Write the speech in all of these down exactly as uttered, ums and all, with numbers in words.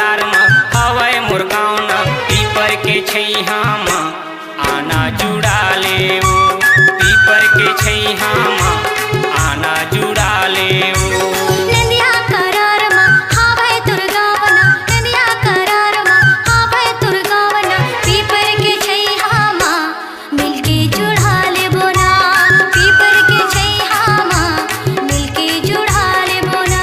तार म हवय मोर गाँव न, पीपर के छैहा म आना जुड़ा ले ओ, पीपर के छैहा म आना जुड़ा ले ओ। नंदिया करार म हवय तोर गाँव न, नंदिया करार म हवय तोर गाँव न, पीपर के छैहा म मिलके जुड़ा लेबो ना, पीपर के छैहा म मिलके जुड़ा लेबो ना।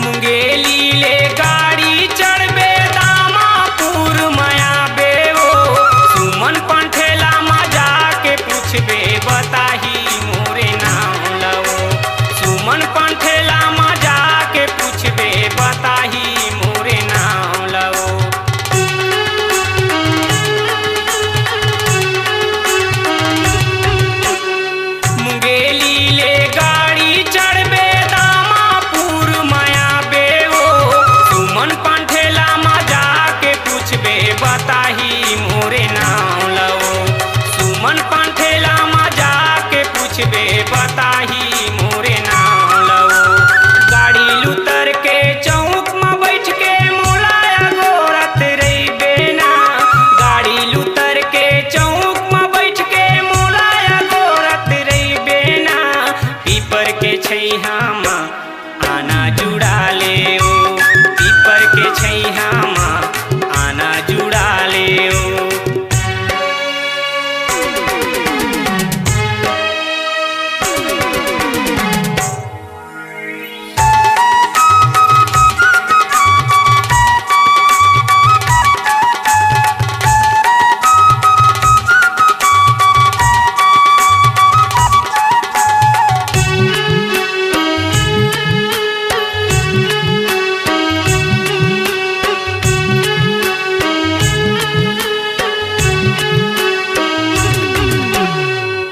मुंगेली ले गाड़ी चढ़बे, दामापुर मया बेवो, सुमन पंथेला मा जाके पूछबे, बताही मोरे नाव लवो। सुमन पंथेला मा जाके पूछबे, बताही मोरे नाव लवो। मुंगेली ले गाड़ी चढ़बे, दामापुर मया बेवो, सुमन पंथेला मा जाके पूछबे, बताही मोरे नाव लवो। सुमन पंथेला मा जाके पूछबे, बताही मोरे नाव लवो। गाड़ी ल उतर के चौक म बैठ के मोला अगोरत रहिबे ना। गाड़ी ल उतर के चौक म बैठ के मोला अगोरत रहिबे ना। पीपर के छैहा म आना जुड़ा ले ओ, पीपर के छैहा म आना जुड़ा ले ओ।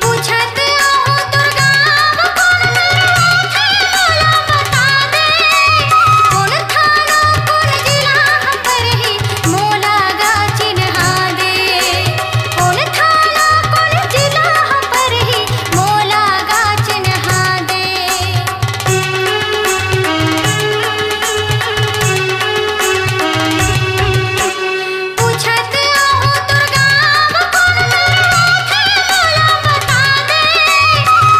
पूछत आहूँ तोर गाँव कोन मेर रथे, मोला बता दे। कोन थाना, कोन जिला ह परही, मोला गा चिन्हा दे। कोन थाना, कोन जिला ह परही, मोला गा चिन्हा दे। पूछत आहूँ तोर गाँव कोन मेर रथे, मोला बता दे।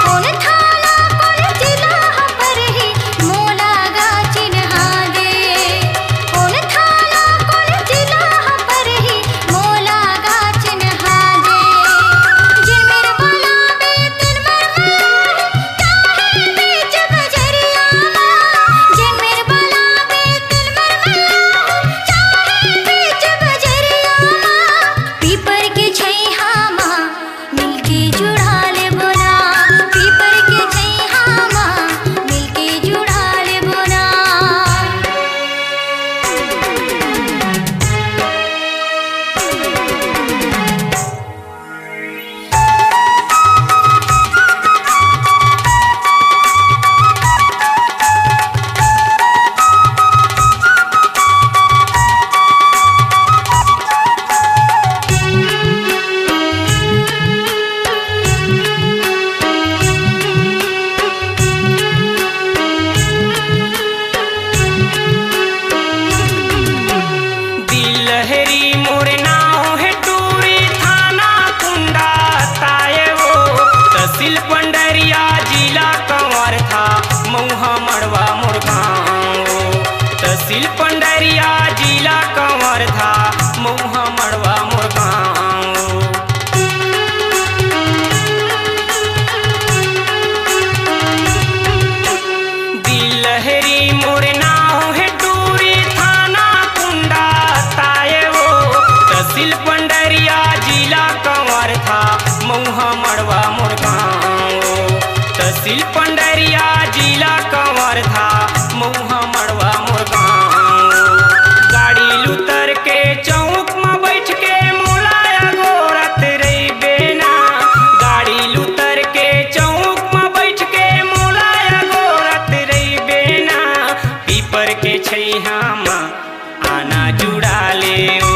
कोन थाना, कोन जिला ह परही, मोला गा चिन्हा दे। कोन थाना, कोन जिला ह परही, मोला गा चिन्हा दे। जेन मेर बलाबे, तेन मेर मिलाही, चाहे बीच बजरिया मा। जेन मेर बलाबे, तेन मेर मिलाही, चाहे बीच बजरिया मा। पीपर के छैहा मा मिलके जुड़ा लेबो ना, पीपर के छैहा मा मिलके जुड़ा लेबो ना। दिलहरी मोर नाव हे टूरी, थाना कुंडा ताय वो, तहसील पंडरिया, जिला कवर्धा, मऊहा मड़वा मोर गाँव। तहसील पंडरिया, जिला कवर्धा, मऊहा मड़वा मोर गाँव। दिलहरी मोर नाव हे टूरी, थाना कुंडा ताय वो, तहसील पंडरिया, जिला कवर्धा, मऊहा मड़वा मोर गाँव। तहसील पंडरिया, जिला कवर्धा, मऊहा के छैहा म आना जुड़ा ले।